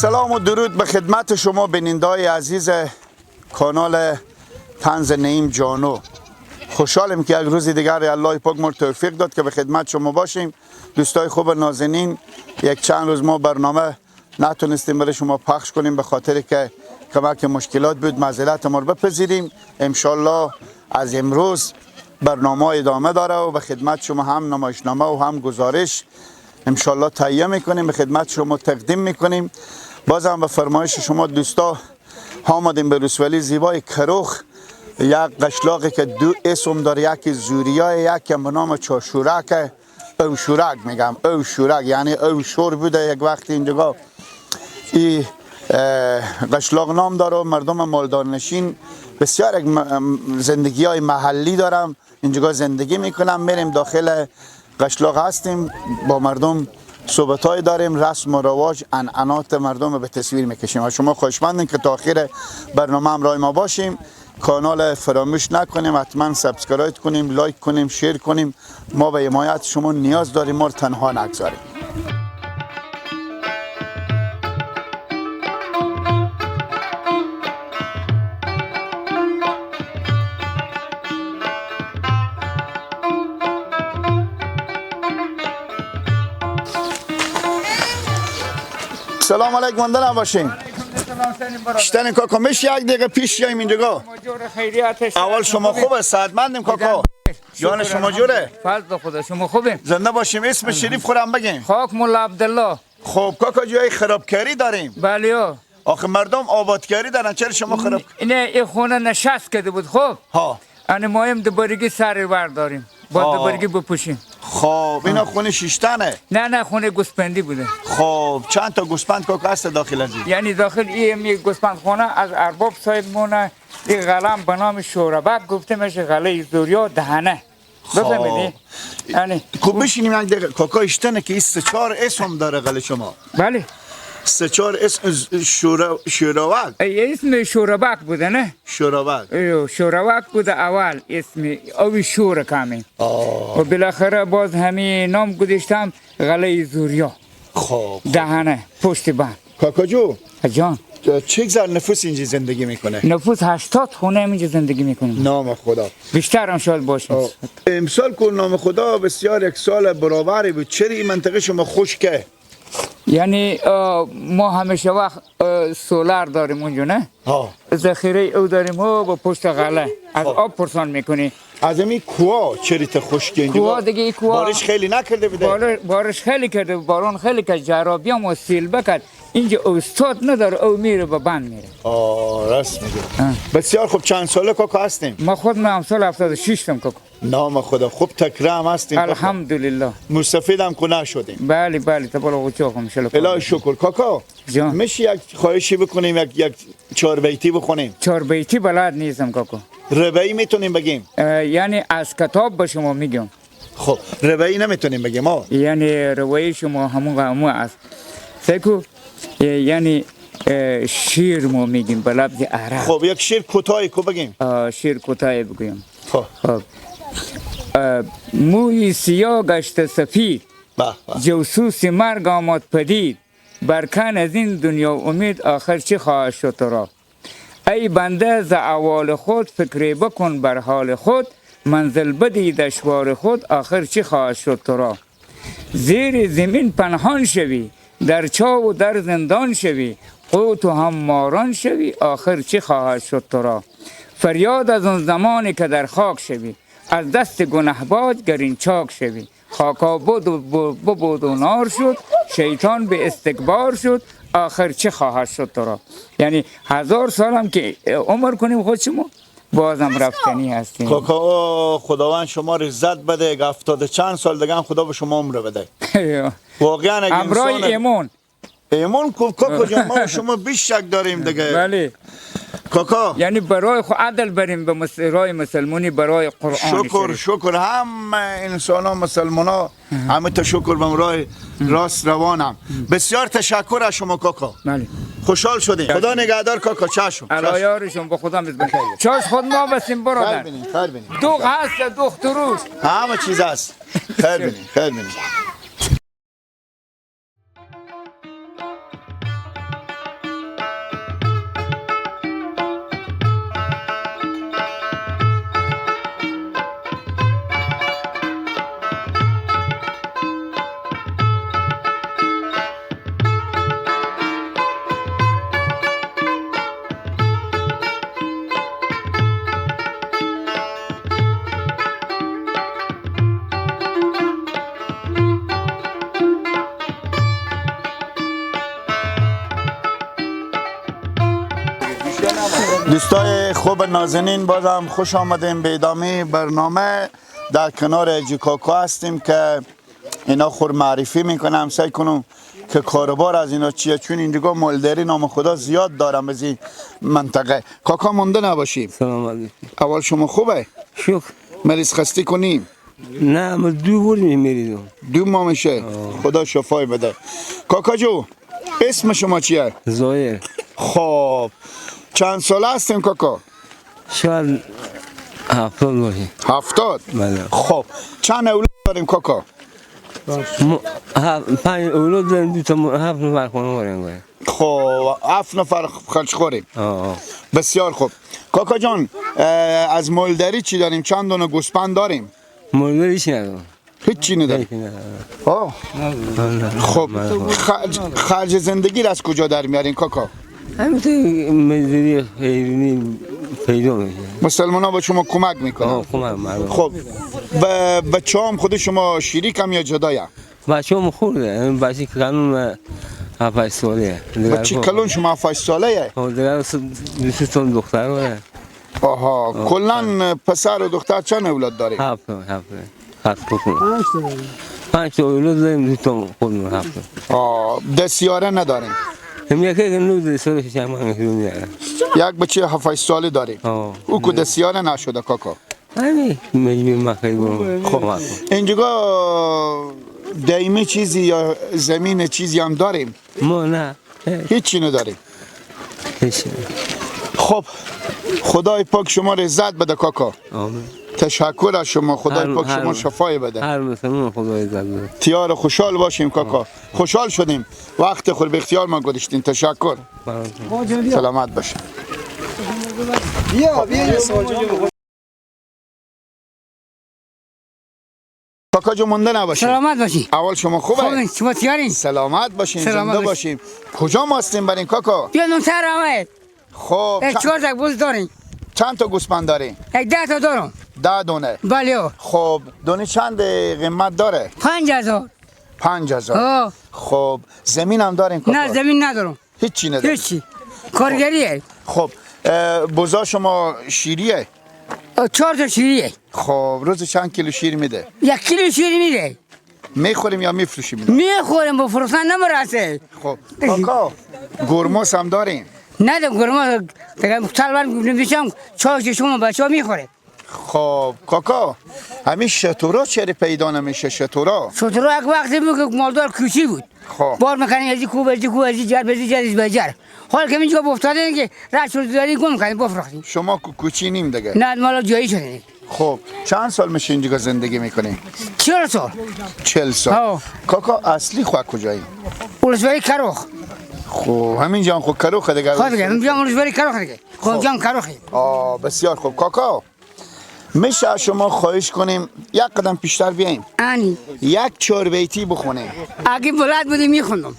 سلام و درود به خدمت شما بیننده‌های عزیز کانال طنز نعیم جانو. خوشحالم که یک روز دیگر الله پاک ما توفیق داد که به خدمت شما باشیم. دوستای خوب نازنین، یک چند روز ما برنامه نتونستیم برای شما پخش کنیم به خاطر که کمک مشکلات بود. معذرت ما رو بپذیریم. انشالله از امروز برنامه ادامه داره و به خدمت شما هم نمایشنامه و هم گزارش انشالله تهیه میکنیم، به خدمت شما تقدیم میکنیم. بازم به فرمایش شما دوستا آمدیم به رسولی زیبای کروخ، یک قشلاقی که دو اسم داره، یکی زوریا، یکی به نام چاشورک، او شورک میگم، او شورک یعنی او شور بوده یک وقتی اینجا این قشلاق نام داره و مردم مالدار نشین بسیار زندگی های محلی دارم اینجا زندگی میکنم. میریم داخل قشلاق هستیم، با مردم صحبت های داریم، رسم و رواج عنعنات مردم رو به تصویر میکشیم و شما خوشمندیم که تا آخر برنامه همراه ما باشیم. کانال فراموش نکنیم، حتما subscribe کنیم، like کنیم، share کنیم. ما به حمایت شما نیاز داریم، ما رو تنها نگذاریم. سلام علیکم، مندل باشین. شتن کاکا میشه یک دقیقه پیش بیایم اینجا. اول شما خوبه؟ صحتمندیم کاکا؟ جان شما جوره؟ فضل خدا شما خوبه؟ زنده باشیم. اسم شریف خورم بگیم. خاک مولا عبدالله. خب کاکا جای خرابکاری داریم. بله آخه مردم آبادکاری دارن، چرا شما خراب؟ اینه این خونه نشست کرده بود. خب ها انا مایم دوبارگی سر برداریم، با دوبارگی بپوشیم. خب اینا خونه شیشتنه؟ نه نه خونه گوسپندی بوده. خب چند تا گوسپند کاکا هست داخل از این؟ یعنی داخل این گوسپند خونه از ارباب صاحب مونه. این قلم به نام شوربک گفته میشه، غله زوریا دهنه. بفهمیدی؟ یعنی خب بشینیم یک دقیقه کاکا. اشتنه که این سه چهار اسم داره غله شما. بله سه چهار اسم. شوروک اسم شوربک بوده نه؟ شوربک ایو شوربک بوده اول اسم اوی شور کامی. و بالاخره باز همین نام گذاشتم غله زوریا. خب دهنه پشت بند. کاکا جو جان چه گذر نفوس اینجا زندگی میکنه؟ نفوس 80 خونه اینجا زندگی میکنه. نام خدا بیشتر هم شاید باشه. امسال که نام خدا بسیار یک سال برابری بود. چرا این منطقه شما خشکه؟ یعنی ما همیشه وقت سولار داریم اونجا نه؟ ها ذخیره او داریم و با پشت غله از آب پرسان میکنی. از این کوه چریت خشک اینجا؟ کوه دیگه این کوه بارش خیلی نکرده بوده. بارش خیلی کرده، باران خیلی کرد، جرابی هم و سیل بکرد. اینجا استاد نداره، او میره به بند میره. آه راست میگه. بسیار خوب. چند ساله کاکا هستیم؟ ما خود ما امسال 76 تم کاکا. نام خدا. خوب تکره هم هستیم الحمدلله. مستفید هم که نشدیم. بله بله تبالا قوچاق هم شلو. الهی شکر. کاکا جان میشه یک خواهشی بکنیم، یک چهار بیتی بخونیم؟ چهار بیتی بلد نیستم کاکا. ربعی میتونیم بگیم؟ یعنی از کتاب به شما میگم. خب ربعی نمیتونیم بگیم ما. یعنی ربعی شما همون است. سکو یعنی شیر ما میگیم به لفظ عرب. خب یک شیر کوتاهی کو بگیم. شیر کوتاهی بگیم. خب موی سیاه گشت سفید، جوسوس مرگ آمد پدید، برکن از این دنیا امید، آخر چی خواهد شد تو را؟ ای بنده ز احوال خود، فکری بکن بر حال خود، منزل بدی دشوار خود، آخر چی خواهد شد تو را؟ زیر زمین پنهان شوی، در چاه و در زندان شوی، قوت و هم ماران شوی، آخر چی خواهد شد تو را؟ فریاد از آن زمانی که در خاک شوی، از دست گنهباد گرین چاک شوی، خاکا بود و ببود و نار شد، شیطان به استکبار شد، آخر چه خواهد شد تو را؟ یعنی 1000 سال هم که عمر کنیم خود شما بازم رفتنی هستیم. کاکا خداوند شما رو عزت بده، 70 چند سال دیگه هم خدا به شما عمر بده. واقعا اگه امرای ایمون ایمون کاکا جان ما شما بیش شک داریم دیگه. بله کاکا یعنی برای خو عدل بریم به رای مسلمانی، برای قرآن. شکر شکر هم انسان ها مسلمان ها همه تشکر به رای راست روانم. بسیار تشکر از شما کاکا. بله خوشحال شدیم. خدا نگهدار کاکا. چشم علایارشون به خدا میزبان. چاش خود ما بسیم برادر. خیر بینیم خیر بینیم. دوغ هست، دوغ تروش همه چیز هست. خیر بینیم خیر بینیم. دوستای خوب نازنین، بازم خوش آمدیم به ادامه برنامه. در کنار جیکاکا هستیم که اینا خور معرفی میکنم. سعی کنم که کاروبار از اینا چیه، چون اینجا مالداری نام خدا زیاد دارم از این منطقه. کاکا مونده نباشیم. سلام علیکم. اول شما خوبه؟ شکر. مریض خستی کنیم؟ نه، ما دو بار میریدم. 2 ماه میشه. خدا شفای بده. کاکا جو، اسم شما چیه؟ زایر. خب چند ساله هستیم کاکا؟ شاید 70 باشه. 70؟ بله. خب چند اولاد داریم کاکا؟ 5 اولاد داریم، 2 تا 7 نفر خانواریم. خب 7 نفر خرج خوریم. بسیار خوب. کاکا جان از مالداری چی داریم؟ چند دونه گوسفند داریم؟ مالداری چی ندارم. هیچی نداریم. خب خرج زندگی را از کجا در میارین کاکا؟ همینطور مزدوری خیرینی پیدا میشه. مسلمان ها با شما کمک میکنن؟ کمک مردم. خب بچه هم خود شما شریک هم یا جدایه؟ بچه هم خورده، بچه کلون 7-8 ساله. بچه کلون شما 7-8 ساله؟ دیگر 2 تا دختر داره. آها، کلا پسر و دختر چند اولاد داریم؟ 7 5 تا اولاد داریم، 2 تا خودمون 7. دستیاره نداریم؟ یک بچه 7-8 ساله داریم. او که دستیاره نشده کاکا. خب اینجا دیمه چیزی یا زمین چیزی هم داریم؟ ما نه، هیچی نداریم. هیچی. خب خدای پاک شما رزت بده کاکا. آمین. تشکر از شما، خدای پاک شما شفای بده. هر مسلمان خدای عزت بده. تیار خوشحال باشیم کاکا. خوشحال شدیم. وقت خود به اختیار ما گذاشتین. تشکر. سلامت باشین. بیا بیا کاکا جو مونده نباشین. سلامت باشین. اول شما خوبه؟ خوبه، شما تیارین؟ سلامت باشین، زنده باشیم. کجا ما هستیم برین کاکا؟ بیا نونتر آمد. خب 4 تا گوز دارین. چند تا گوسفند دارین؟ 10 تا دارم. 10 دونه. بله. خب دونه چند قیمت داره؟ 5000. 5000. خب زمین هم دارین کاکا؟ نه زمین ندارم. هیچی ندارم. هیچی. کارگریه. خب بزا شما شیریه؟ 4 تا شیریه. خب روز چند کیلو شیر میده؟ 1 کیلو شیر میده. میخوریم یا میفروشیم؟ میخوریم، با فروختن نمیرسه. خب کاکا گرماس هم داریم؟ نه گرماس دیگه تلوار نمیشم، چای شما بچه‌ها میخوره. خب کاکا همین شتورا چرا پیدا نمیشه؟ شتورا شتورا یک وقتی بود که مالدار کوچی بود. خب بار میکنی از کو به کو، از جر به جر به جر. حال که اینجا افتاده که راه شد داری گم کردیم بفروختیم. شما کوچی نیم دیگه؟ نه مال جایی شده. خب چند سال میشه اینجا زندگی میکنی؟ 40 سال. 40 سال. کاکا اصلی خو کجایی؟ ولسوالی کروخ. خب همین جان خب کروخ دیگه. خب دیگه همین جان ولسوالی کروخ دیگه. خب جان کروخی. بسیار خوب کاکا، میشه شما خواهش کنیم یک قدم پیشتر بیاییم؟ آنی. یک 4 بیتی بخونیم. اگه بلد بودی میخوندم.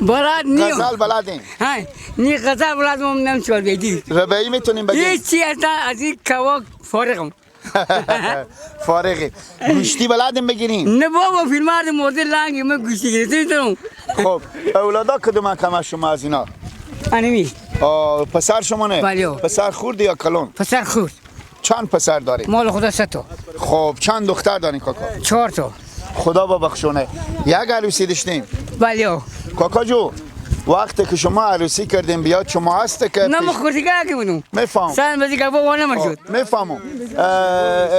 بلد نیم. غزل بلدیم؟ ها، نی غزل بلدم، نم 4 بیتی. ربعی میتونیم بگیم؟ هیچی اصلا از این کواک فارغم. فارغی. گوشتی بلدیم بگیریم؟ نه بابا فیلمارد مرده لنگی من گوشتی گرفتم. خب اولادا کدوم کم شما از اینا؟ انمی. پسر شما نه؟ بله. پسر خورد یا کلون؟ پسر خورد. چند پسر داریم؟ مال خدا 3 تا. خب چند دختر دارین کاکا؟ 4 تا. خدا ببخشونه. یک عروسی داشتیم؟ بله. کاکا جو وقتی که شما عروسی کردیم بیاد شما هست که نه ما خورده که بودم. میفهم. سن بازی که بابا نمیشد. میفهمم.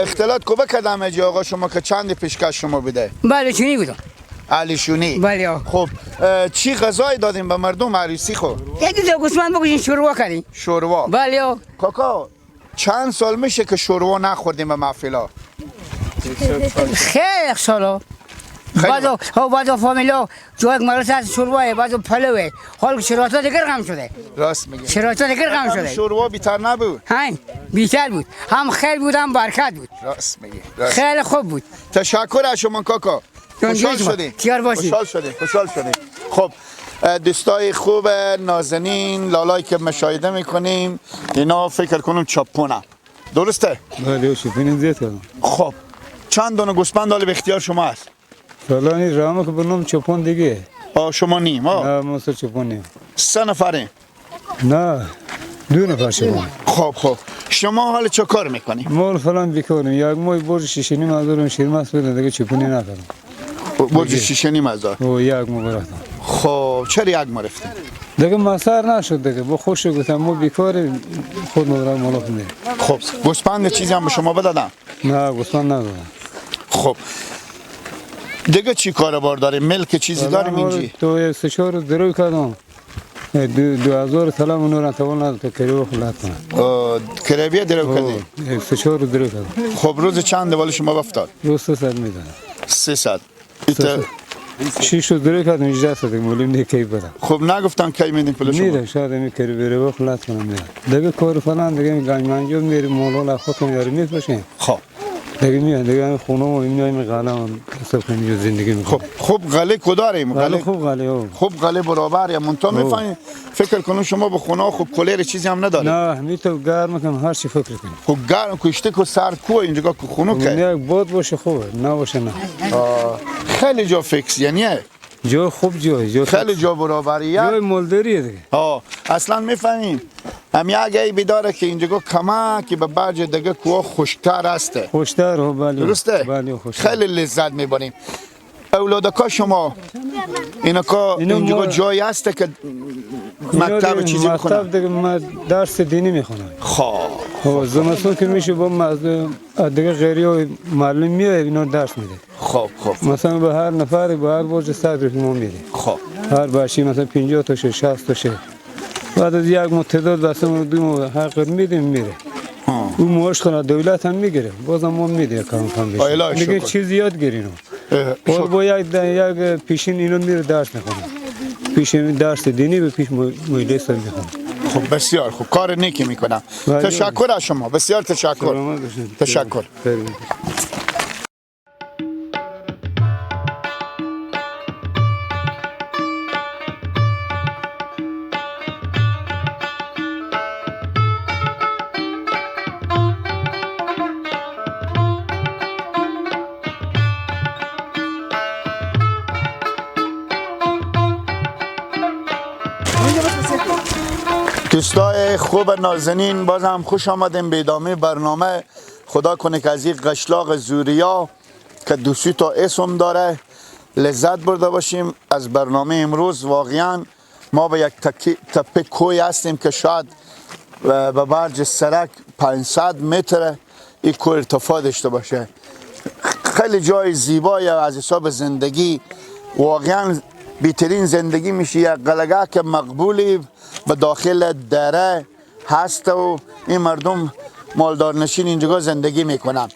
اختلاط کو بکردم اجی آقا شما که چند پیشکش شما بده؟ بله چونی بودم. علیشونی. بله. خب چی غذایی دادیم به مردم عروسی خو؟ یکی دو گوسفند بکشین شوروا کردیم. شوروا. بله. کاکا چند سال میشه که شوروا نخوردیم به محفلا؟ خیلی سالا. بعضا بعضا فامیلا جای مراسم از شوروا، بعضا پلوه. حال شراطا دیگر غم شده. راست میگی. شراطا دیگر غم شده. شوروا بیتر نبود. ها بیتر بود. هم خیر بود هم برکت بود. راست میگی. خیلی خوب بود. تشکر از شما کاکا. خوشحال شدیم. تیار باشید. خوشحال شدیم. خوشحال شدیم. خب دوستای خوب نازنین لالایی که مشاهده میکنیم اینا فکر کنم چاپونه. درسته؟ بله چاپونه زیاد. خب چند دونه گوسفند حالا به اختیار شما است؟ فعلا این رام که بنام چاپون دیگه. شما نیم؟ نه ما سر چاپون نیم. 3 نفریم؟ نه دو نفر چوپان. خب خب شما حالا چه کار میکنی؟ مال فلان بیکاریم. یک ماه برج 6,500 شیرمست بودن دیگه چوپانی نکردم. برج 6,500. او یک ماه رفتم. خب چرا یک ماه رفتیم؟ دیگه مسر نشد دیگه. با خوش گفتم ما بیکاریم خود ما را مالا کنیم. خب گوسفند چیزی هم به شما بدادم؟ نه گوسفند ندادم. خب دیگه چی کاربار داریم؟ ملک چیزی داریم اینجی؟ تو 3-4 روز درو کردم. 2000 سلام اونو را توان نداد تا کریو خلات کنم. کریویه درو کردی؟ 3-4 روز درو کردم. خب روز چند والی شما افتاد؟ روز 300 میدادم. 300. 6 روز درو کردم 18 دیگه معلوم نیست کی بدم. خب نگفتم کی میدین پول شما؟ میدم شاید می کریو خلات کنم میدم. دیگه کار فلان دیگه گنج منجو میریم مولا خودمون یاری میفروشیم. خب دیگه میان دیگه خونه و میایم غله حساب کنیم زندگی میکنیم. خب خوب غله کداریم؟ غله خوب غله خوب غله برابر یا منتها میفهمیم فکر کنم شما به خونه خوب کلر چیزی هم ندارید. نه می تو گرم کنم هر چی فکر کنیم. خب گرم کشته کو سر کو اینجا که خونه که نه باد باشه خوبه نباشه نه. خیلی جا فکس یعنی جا خوب جا خیلی جا برابریه. جای مالداریه دیگه. اصلا میفهمیم هم یک عیبی داره که اینجا کمک به برج دیگه کوه خشک‌تر هسته. خشک‌تر ها بله. درسته؟ بله خشک‌تر. خیلی لذت میبریم. اولادکا شما اینا که اینجا جایی هسته که مکتب چیزی بخونن؟ مکتب دیگه ما درس دینی میخونم. خب زمستون که میشه با دیگه غیری و معلم میاد اینا درس میده. خب خب مثلا به هر نفر به هر برج 100 روپیه ما میده. خب هر بچی مثلا 50 تا 60 تا بعد از یک متعدد واسه ما دو حق میدیم میره. اون معاش خونه دولت هم میگیره بازم ما میده کم کم بشه. میگه چیز یاد گیرینو. با یک پیشین اینو میره درس میخونه. پیشین درس دینی به پیش مجلس میخونه. خب بسیار خوب کار نیکی میکنم. تشکر از شما بسیار تشکر. تشکر. دوستای خوب نازنین بازم خوش آمدیم به ادامه برنامه. خدا کنه که از این قشلاق زوریا که دوستی تا اسم داره لذت برده باشیم از برنامه امروز. واقعا ما به یک تپه کوی هستیم که شاید به برج سرک 500 متر این کوه ارتفاع داشته باشه. خیلی جای زیبایی از حساب زندگی، واقعا بهترین زندگی میشه. یک قلعه که مقبولی به داخل دره هست و این مردم مالدارنشین اینجا زندگی میکنن.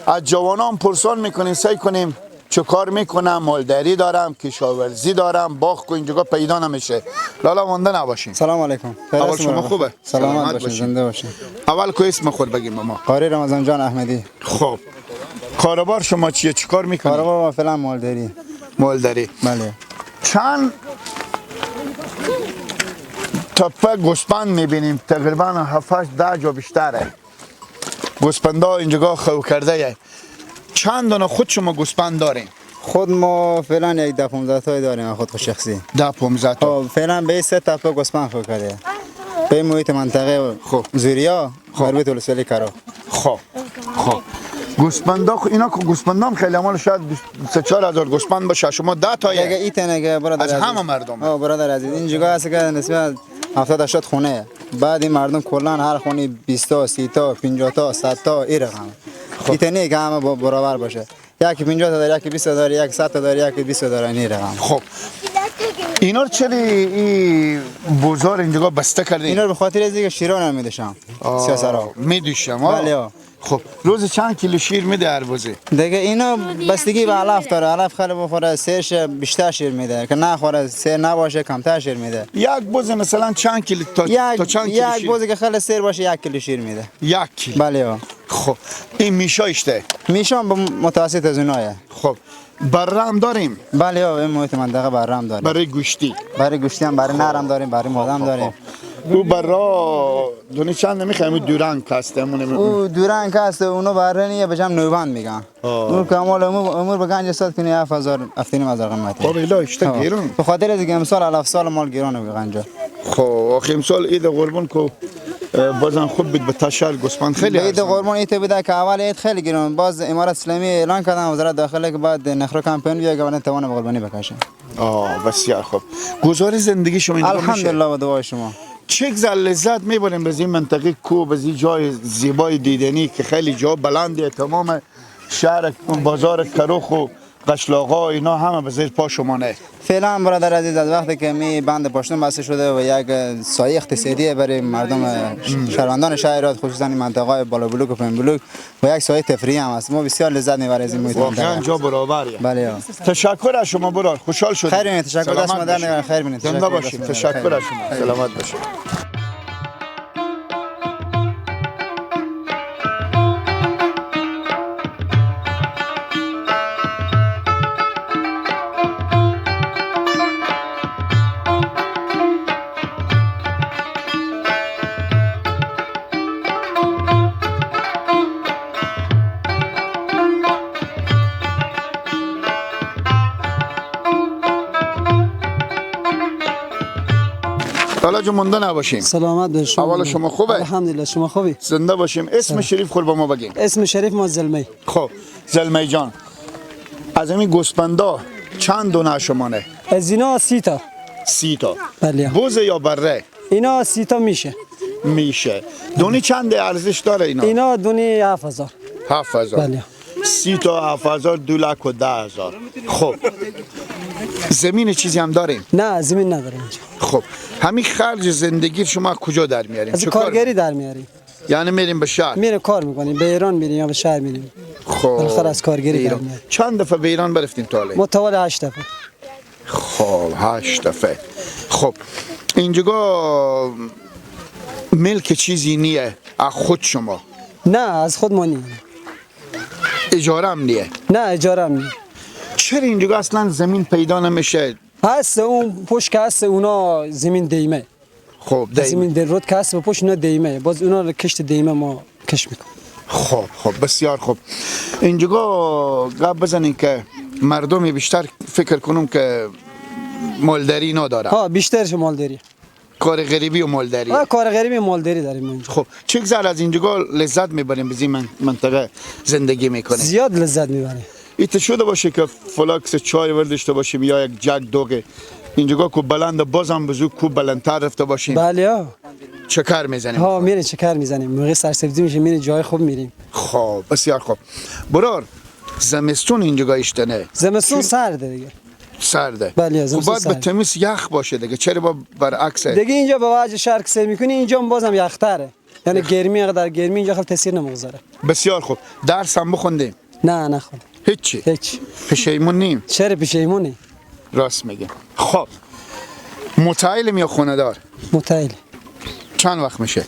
از جوانان پرسان میکنیم، سعی کنیم چه کار میکنم، مالداری دارم، کشاورزی دارم، باغ کو اینجا پیدا نمیشه. لالا مانده نباشین. سلام علیکم. اول شما خوبه؟ سلامت باشین، زنده باشین. اول کو اسم خود بگیم ما. قاری رمضان جان احمدی. خب کاروبار شما چیه؟ چیکار میکنی؟ کاروبار ما فعلا مالداری. مالداری. بله. چند تپه گوسفند میبینیم، تقریبا 7-8 جا بیشتره گوسفندا اینجا خو کرده. چند دانه خود شما گوسفند داریم؟ خود ما فعلا یک 10-15 تای داریم خود شخصی. 10-15 تا. فعلا به 3 تپه گوسفند خو کرده. به محیط منطقه خب زوریا مربوط ولسوالی کرا. خب خب گوسفندا اینا که گوسفندام خیلی مال شاید 3-4 هزار گوسفند باشه. شما 10 تا دیگه این تنگه برادر از همه مردم. برادر عزیز اینجا هست که نسبت 70-80 خونه. بعد این مردم کلا هر خونه 20 تا 30 تا 50 تا 100 تا این رقم. این تنگه که همه برابر باشه. یکی 50 تا داره، یکی 20 تا داره، یکی 100 تا داره، یکی 20 تا داره، این رقم. خب اینا رو چرا این بازار اینجا بسته کردین؟ اینا رو به خاطر از اینکه شیران میدشم. سیاسرا میدوشم. بله. خب روز چند کیلو شیر میده هر بزی؟ دیگه اینا بستگی به علف داره. علف خیلی بخوره سرش بیشتر شیر میده، که نخوره سر نباشه کمتر شیر میده. یک بز مثلا چند کیلو تا چند کیلو شیر؟ یک بز که خیلی سر باشه 1 کیلو شیر میده. 1 کیلو. بله. خب این میشایشته؟ میشام متوسط از اونایه. خب بره هم داریم؟ بله این محیط منطقه بره هم داریم. برای گوشتی؟ برای گوشتی هم، برای نرم داریم، برای مادم داریم. او برا دونی چند نمیخوایم، او دورنگ هسته. او دورنگ هسته، اونو بره نیه به جمع نوبند میگن. اون کمال امور به گنج صد کنی 7000 7500 قیمته. خب ایلا اشته گیرون. به خاطر از اینکه امسال علف سال مال گرانه به گنجا. خب آخه امسال عید قربان کو بازم خوب بود به تشر گوسفند خیلی عید قربان ایت بوده که اول عید خیلی گرون، باز امارت اسلامی اعلان کردن وزارت داخله که بعد نخرو کمپین بیا که توان قربانی بکشه. بسیار خوب. گزار زندگی شما اینجا میشه؟ الحمدلله با دعای شما. چه لذت میبریم به این منطقه کو، به این جای زیبای دیدنی که خیلی جا بلنده، تمام شهر بازار کروخ و قشلاقا اینا همه به زیر پا شما نه. فعلا برادر عزیز از وقتی که می بند پاشنه بسته شده و یک سایه اقتصادی برای مردم شهروندان شهر، خصوصا این منطقه بالا بلوک و پایین بلوک، و یک سایه تفریحی هم است. ما بسیار لذت میبریم از این محیط. واقعا جا برابریه. بله. تشکر از شما برادر، خوشحال شدیم. خیر، تشکر از شما، در خیر بینید. زنده باشید. تشکر از شما، سلامت باشید. حالا جو مونده نباشیم. سلامت باشیم. اول شما خوبه؟ الحمدلله شما خوبی؟ زنده باشیم. اسم شریف خود با ما بگین. اسم شریف ما زلمی. خب زلمی جان، از همین گوسفندا چند دونه شمانه؟ از اینا 30 تا. 30 تا. بله. بوز یا بره؟ اینا 30 تا میشه. میشه. دونی چند ارزش داره اینا؟ اینا دونی 7000. 7000. بله. 30 تا 7000 2,10,000. خب زمین چیزی هم داریم؟ نه زمین نداریم اینجا. خب همین خرج زندگی شما کجا در میاریم؟ از کارگری در میاریم. یعنی میریم به شهر؟ میریم کار میکنیم، به ایران میریم یا به شهر میریم. خب بالاخره از کارگری در میاریم. چند دفعه به ایران برفتیم تا حالا؟ ما تا حالا 8 دفعه. خب 8 دفعه. خب اینجا ملک چیزی نیه از خود شما؟ نه از خود ما نیه. اجاره هم نیه؟ نه اجاره هم نیه. چرا اینجا اصلا زمین پیدا نمیشه؟ هست اون پشت که هست اونا زمین دیمه. خب دیمه. زمین در رود که هست و پشت اونا دیمه، باز اونا رو کشت دیمه ما کش میکنیم. خب خب بسیار خوب. اینجا گپ بزنین که مردم بیشتر فکر کنم که مالداری نداره. ها بیشترش مالداری. کار غریبی و مالداری. ها کار غریبی و مالداری داریم اینجا. خب چه گذر از اینجا لذت میبریم به این منطقه زندگی میکنیم؟ زیاد لذت میبریم. ایت شده باشه که فلاکس چای وردشته باشیم یا یک جک دوغ اینجا کو بلند بازم بزو کو بلندتر رفته باشیم. بله ها. چکر میزنیم. ها میریم چکر میزنیم، موقع سرسبزی میشه میریم جای خوب میریم. خب بسیار خوب. برار زمستون اینجا ایشتنه. زمستون سرده دیگه. سرده. بله زمستون سرده. باید به تمیز یخ باشه دیگه، چرا با برعکس؟ دیگه اینجا با وجه شرق سر میکنی اینجا بازم یختره. یعنی گرمی اقدر گرمی اینجا خیلی تاثیر نمیذاره. بسیار خوب. درس هم بخوندیم؟ نه نخوندیم. هیچی. هیچ. پشیمون نیم. چرا پشیمونی؟ راست میگه. خب متعیلم یا خونه دار؟ متعیل. چند وقت میشه؟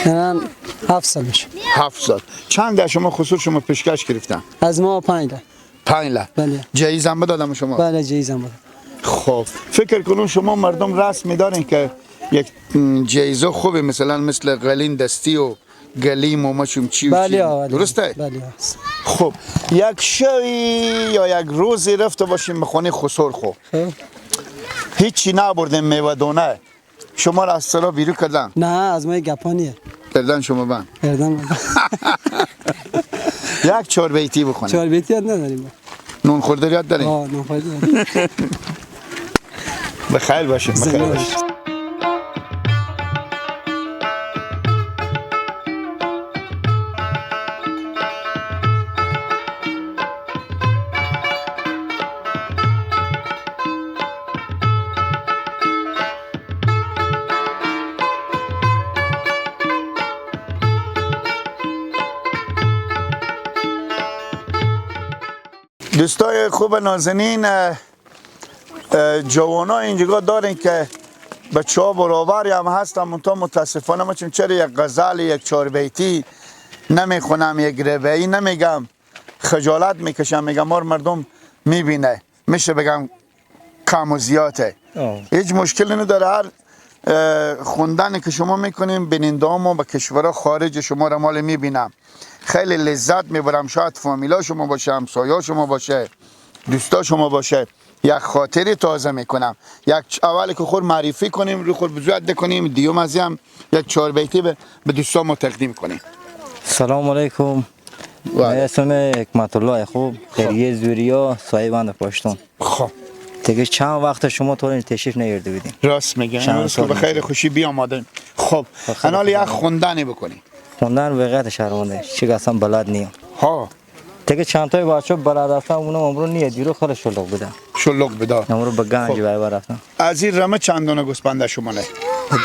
من 7 سال میشه. 7 سال. چند در شما خصوص شما پیشکش گرفتن؟ از ما 5 لک. 5 لک. بله. جایزه بدادم شما؟ بله جایزه بدادم. خب فکر کنم شما مردم رسم میدارین که یک جایزه خوبه، مثلا مثل قلین دستی و گلیم و ماشیم چی و چی. بله درسته؟ بله. خب یک شوی یا یک روزی رفته باشیم به خانه خسر خو. هیچی نبردیم میوه دونه. شما را از سلا بیرو کردن؟ نه از ما گپانیه. کردن شما بند؟ کردن. یک 4 بیتی بخونیم. 4 بیتی یاد نداریم. نون خورده یاد داریم؟ آه نون خورده. بخیر باشیم. بخیر باشیم. دوستای خوب نازنین، جوانا اینجا دارین که بچه ها برابری هم هستن، منتها متاسفانه ما چون چرا یک غزل یک 4 بیتی نمیخونم، یک ربعی نمیگم، خجالت میکشم، میگم ما مردم میبینه، میشه بگم کم و زیاده. هیچ مشکلی نداره، هر خوندنی که شما میکنیم بیننده ما به کشورها خارج شما را مال میبینم، خیلی لذت میبرم. شاید فامیلا شما باشه، همسایه شما باشه، دوستا شما باشه، یک خاطری تازه میکنم. یک اول که خور معرفی کنیم رو خور بزرگ کنیم، دیوم از هم یک 4 بیتی به دوستان ما تقدیم کنیم. سلام علیکم. من اسم حکمت الله خوب قریه زوریا صاحبان پشتون. خب دیگه چند وقت شما تو این تشریف نیورده بودین. راست میگه. امروز که به خیر خوشی بیامدیم. خب انال یک خوندنی بکنیم. خوندن وقت شرمنده چه اصلا بلد نیم. ها دیگه چند تای بچه‌ها بلد هستن اونم امرو نیه دیرو خیلی شلوغ بودن. شلوغ بوده. امرو به گنج بر رفتن. از این رمه چند دونه گوسفند شما نه؟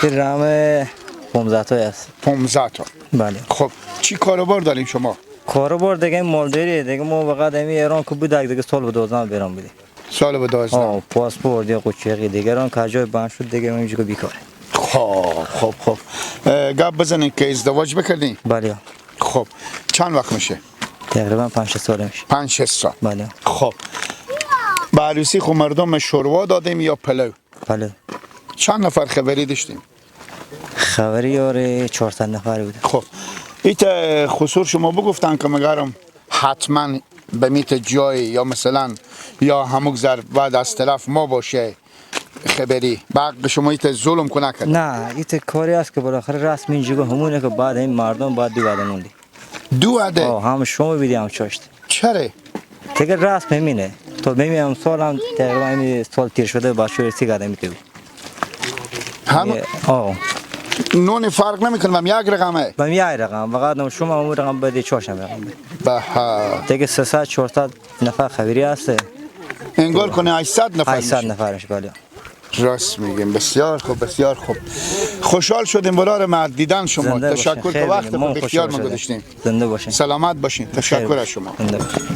این رمه 15 تا است. 15 تا. بله. خب چی کاروبار دارین شما؟ کاروبار دیگه مالداری دیگه ما فقط همین ایران که بود دیگه سال به 12 بیرون بودیم. سال به 12. پاسپورت یا قوچقی دیگران که جای بند شد دیگه اینجا بیکاره. خب خب خب گپ بزنین که ازدواج بکردین؟ بله. خب چند وقت میشه؟ تقریبا 5 سال میشه. 5 سال. بله. خب با عروسی خب مردم شوروا دادیم یا پلو؟ پلو. چند نفر خبری داشتیم؟ خبری یاره 400 نفر بود. خب ایت خصور شما بگفتن که مگرم حتما به میت جای یا مثلا یا هموک ظرف بعد از طرف ما باشه خبری بعد شما ایت ظلم کنه کرد؟ نه ایت کاری است که بالاخره رسم اینجا همونه که بعد این مردم بعد دو وعده موندی. دو وعده؟ هم شما بیدی هم چاشت. چرا؟ دیگه رسم همینه. تا ببینم سال هم تقریبا این سال تیر شده بچه‌ها رسی کرده میتونی. هم نون فرق نمیکنه بم یک رقمه. بم یک رقم فقط شما اون رقم بده چهارشنبه رقم بده. به دیگه 300 400 نفر خبری هست. انگار کنه 800 نفر. 800 نفر میشه بله. راست میگیم. بسیار خوب بسیار خوب. خوشحال شدیم برار مرد دیدن شما. تشکر که وقت به اختیار ما گذاشتیم. زنده باشین. سلامت باشین. تشکر از شما. زنده باشین.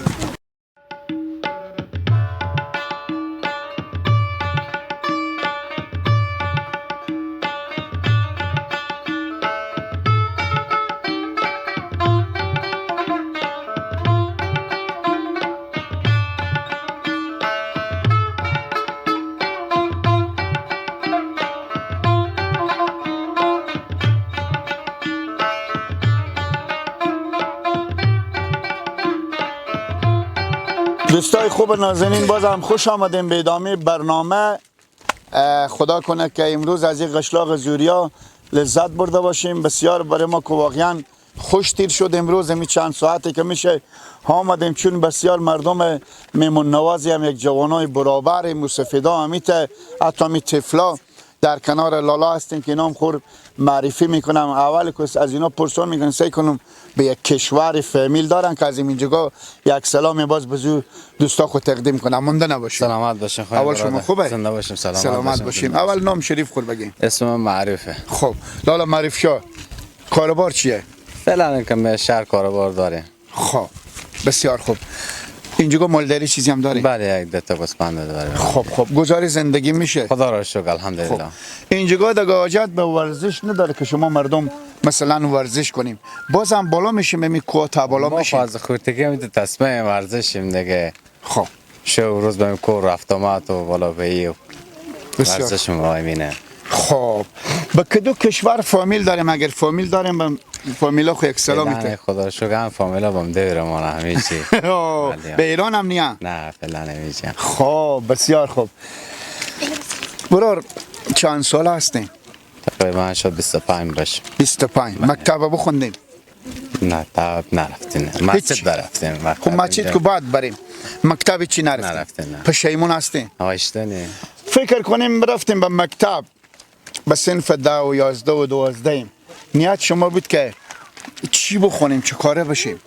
دوستای خوب نازنین باز هم خوش آمدیم به ادامه برنامه. خدا کنه که امروز از این قشلاق زوریا لذت برده باشیم. بسیار برای ما که واقعا خوش تیر شد امروز می چند ساعتی که میشه آمدیم، چون بسیار مردم میمون نوازی هم یک جوانای برابر موسفیدا همیت حتی می طفلا در کنار لالا هستیم که اینام خور معرفی میکنم. اول کس از اینا پرسون میکنم سعی کنم به یک کشور فامیل دارن که از اینجا یک سلام باز بزو دوستا خود تقدیم کنم. مونده نباشیم. سلامت باشین. اول شما خوبه؟ زنده باشیم. سلامت, سلامت باشیم. اول نام شریف خود بگیم. اسمم معرفه. خب لالا معرف شاه کاروبار چیه؟ فعلا که شهر کاروبار داریم. خب بسیار خوب. اینجا مالداری چیزی هم داریم؟ بله یک دو تا گوسفند داریم. خب خب گزارش زندگی میشه؟ خدا را شکر الحمدلله. خب اینجا دیگه حاجت به ورزش نداره که شما مردم مثلا ورزش کنیم. بازم بالا میشیم می کوه بالا میشیم. ما از خردگی هم تو تصمیم ورزشیم دیگه. خب شو روز به کوه رفت آمد و بالا به ورزش ما. خب به کدو کشور فامیل داریم؟ اگر فامیل داریم به فامیلا خو یک سلام میته. خدا شکر هم فامیلا بام دور ما همیشه. به ایران هم نیا؟ نه فعلا نمیشه. خب بسیار خوب. برار چند سال هستیم؟ تقریبا شد 25 باشه. 25. مکتب بخوندیم؟ نه تا نرفتیم. مسجد رفتیم. خب مسجد که بعد بریم. مکتب چی نرفتیم؟ نرفتیم. پشیمون هستیم؟ آشتنی. فکر کنیم رفتیم به مکتب به صنف 10 و 11 و 12. نیت شما بود که چی بخونیم چه کاره بشیم؟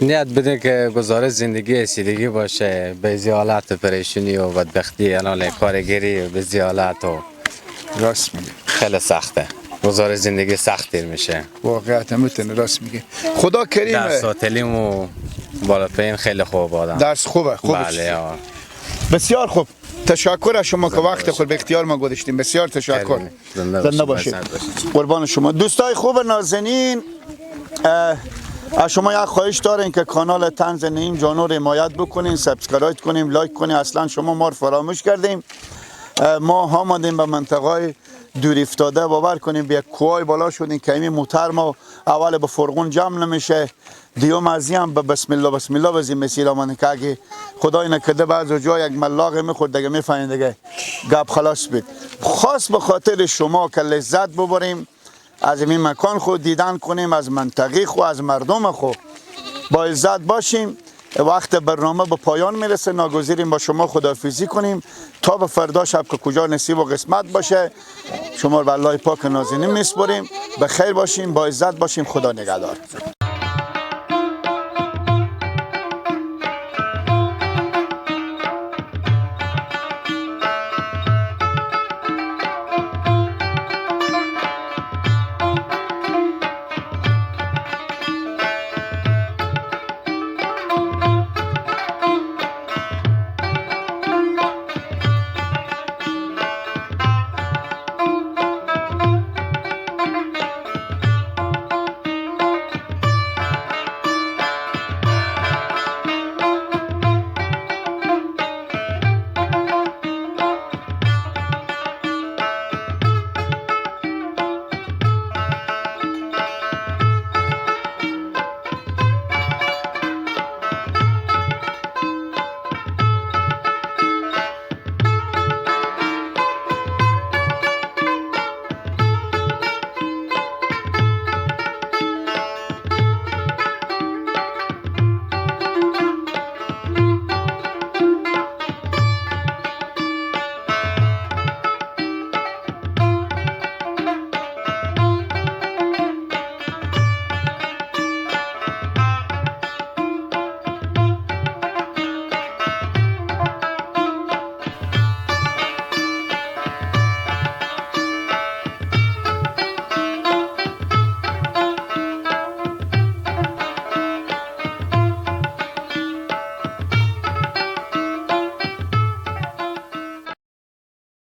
نیت بده که گزارش زندگی سیدگی باشه، به زیالت پریشونی و بدبختی الان کارگری به زیالت و راست میگه. خیلی سخته. گزارش زندگی سخت میشه. واقعیت میتونه راست میگه. خدا کریمه. درس و تعلیم و بالا پایین خیلی خوب آدم. درس خوبه، خوبه. بله. بسیار خوب. تشکر از شما که وقت خود به اختیار ما گذاشتیم. بسیار تشکر. زنده باشید. قربان شما. دوستای خوب نازنین، از شما یک خواهش داریم که کانال طنز نعیم جانو رو حمایت بکنین، subscribe کنیم، like کنیم. اصلا شما ما رو فراموش کردیم. ما آمدیم به منطقه دور افتاده، باور کنیم به یک کوهای بالا شدیم که این موتر ما اول به فرغون جمع نمیشه، دیوم از هم به بسم الله بسم الله بزیم مسیل آمانه که اگه خدای نکرده بعض جای یک ملاق میخورد دیگه میفهمید دیگه گپ خلاص بید. خاص به خاطر شما که لذت ببریم از این مکان خود دیدن کنیم، از منطقه خو، از مردم خو، با عزت باشیم. وقت برنامه به پایان میرسه، ناگزیریم با شما خداحافظی کنیم تا به فردا شب که کجا نصیب و قسمت باشه. شما رو به الله پاک نازنین میسپریم. به خیر باشیم، با عزت باشیم. خدا نگهدار.